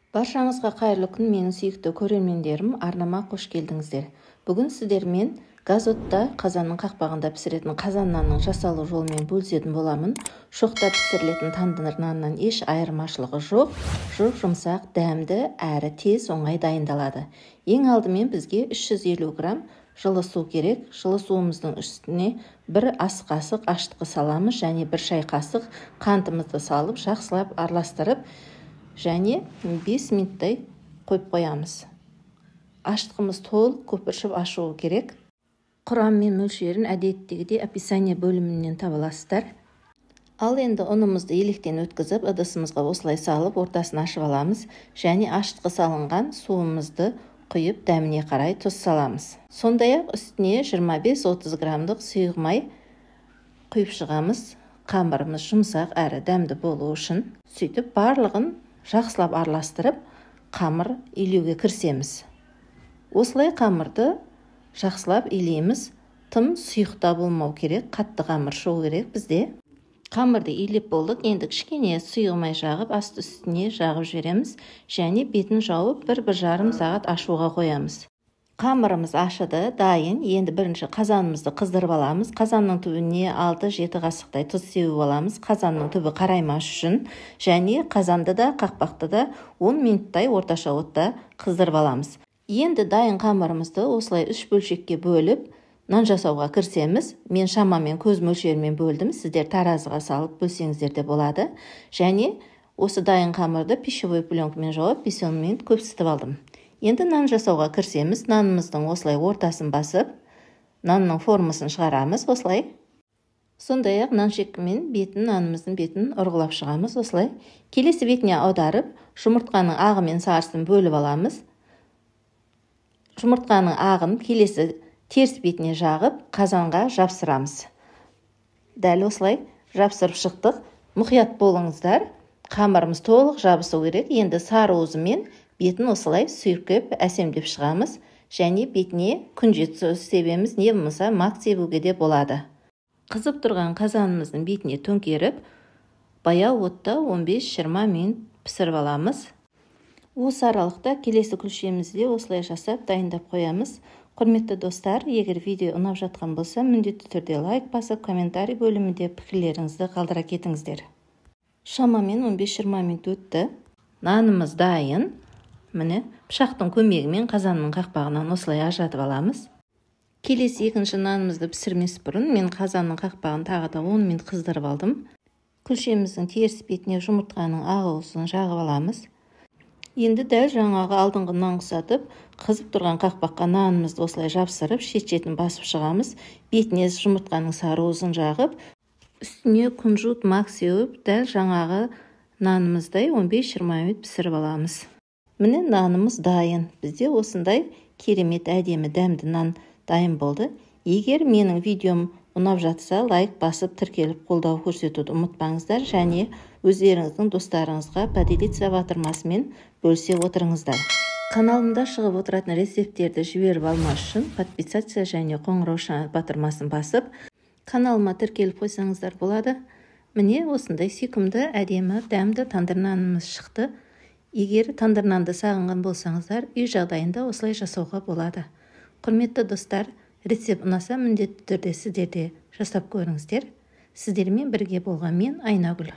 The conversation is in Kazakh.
Баршаңызға қайырлы күн, менің сүйікті көрермендерім, арнама қош келдіңіздер. Бүгін сіздермен газ отта қазанның қақпағында пісіретін қазан нанның жасалу жолымен бөлісетін боламын. Шоқта пісірілетін тандыр наннан еш айырмашылығы жоқ, жұп-жұмсақ, дәмді, әрі тез оңай дайындалады. Ең алдымен бізге 350 грамм жылы су керек. Жылы суымыздың үстіне бір ас қасық ашытқы саламыз және бір шай қасық қантымызды салып, жақсылап араластырып, және 5 минуттай қойып қоямыз. Ашытқымыз толық көпіршіп ашуы керек. Құрам мен мөлшерін әдеттегідей описание бөлімінен таба аласыздар. Ал енді ұнымызды електен өткізіп, ыдысымызға осылай салып, ортасын ашып аламыз және ашытқы салынған суымызды құйып, дәміне қарай тұз саламыз. Сондай-ақ үстіне 25-30 граммдық сұйық май құйып шығамыз. Қамырымыз жұмсақ әрі дәмді болу үшін. Сөйтіп барлығын жақсылап араластырып, қамыр илеуге кірісеміз. Осылай қамырды жақсылап илейміз. Тым сұйық та болмау керек, қатты қамыр шығу керек бізде. Қамырды илеп болдық. Енді кішкене сұйық май жағып, асты үстіне жағып жібереміз және бетін жауып 1-1,5 сағат ашуға қоямыз. Қамырымыз ашыды, дайын. Енді бірінші қазанымызды қыздырып аламыз. Қазанның түбіне 6-7 қасықтай тұз сеуіп аламыз. Қазанның түбі қараймас үшін және қазанды да, қақпақты да 10 минуттай орташа отта қыздырып аламыз. Енді дайын қамырымызды осылай 3 бөлшекке бөліп, нан жасауға кірісеміз. Мен шамамен көз мөлшерімен бөлдім. Сіздер таразыға салып бөлсеңіздер де болады. Және осы дайын қамырды пищевой пленкамен жауып, 5-10 минут көпсітіп алдым. Енді нан жасауға кірісеміз. Нанымыздың осылай ортасын басып, нанның формасын шығарамыз осылай. Сондай-ақ нан шекімен бетін, нанымыздың бетін ұрғылап шығамыз осылай. Келесі бетіне аударып, жұмыртқаның ағы мен сарысын бөліп аламыз. Жұмыртқаның ағын келесі теріс бетіне жағып, қазанға жапсырамыз. Дәл осылай жапсырып шықтық. Мұқият болыңыздар, қамырымыз толық жабысу керек. Енді сары уызымен бетін осылай сүйркеп әсемдеп шығамыз және бетіне күнжіт себеміз, не болмаса мак себуге де болады. Қызып тұрған қазанымыздың бетіне төңкеріп, баяу отта 15-20 минут пісіріп аламыз. Осы аралықта келесі күлшемізді осылай жасап дайындап қоямыз. Құрметті достар, егер видео ұнап жатқан болса, міндетті түрде лайк басып, комментарий бөлімінде пікірлеріңізді қалдыра кетіңіздер. Шамамен 15-20 минут өтті. Нанымыз дайын. Міне, пышақтың көмегімен қазанның қақпағынан осылай ажыратып аламыз. Келесі екінші нанымызды пісірмес бұрын мен қазанның қақпағын тағы да 10 минут қыздырып алдым. Күлшеміздің теріс бетіне жұмыртқаның ақ уызын жағып аламыз. Енді дәл жаңағы алдыңғы нан ұқсатып, қызып тұрған қақпаққа нанымызды осылай жапсырып, шет-шетін басып шығамыз. Бетіне жұмыртқаның сары уызын жағып, үстіне күнжут мак сеуіп, дәл жаңағы нанымыздай 15-20 минут пісіріп аламыз. Міне, нанымыз дайын. Бізде осындай керемет әдемі дәмді нан дайын болды. Егер менің видеом ұнап жатса, лайк басып, тіркеліп қолдау көрсетуді ұмытпаңыздар және өздеріңіздің достарыңызға поделиться батырмасымен бөлісе отырыңыздар. Каналымда шығып отыратын рецепттерді жіберіп алмас үшін подписаться және қоңырауша батырмасын басып, каналыма тіркеліп қойсаңыздар болады. Міне, осындай сүйкімді, әдемі, дәмді тандыр нанымыз шықты. Егер тандыр нанды сағынған болсаңыздар, үй жағдайында осылай жасауға болады. Құрметті достар, рецепт ұнаса, міндетті түрде сіздер де жасап көріңіздер. Сіздермен бірге болған мен, Айнагүл.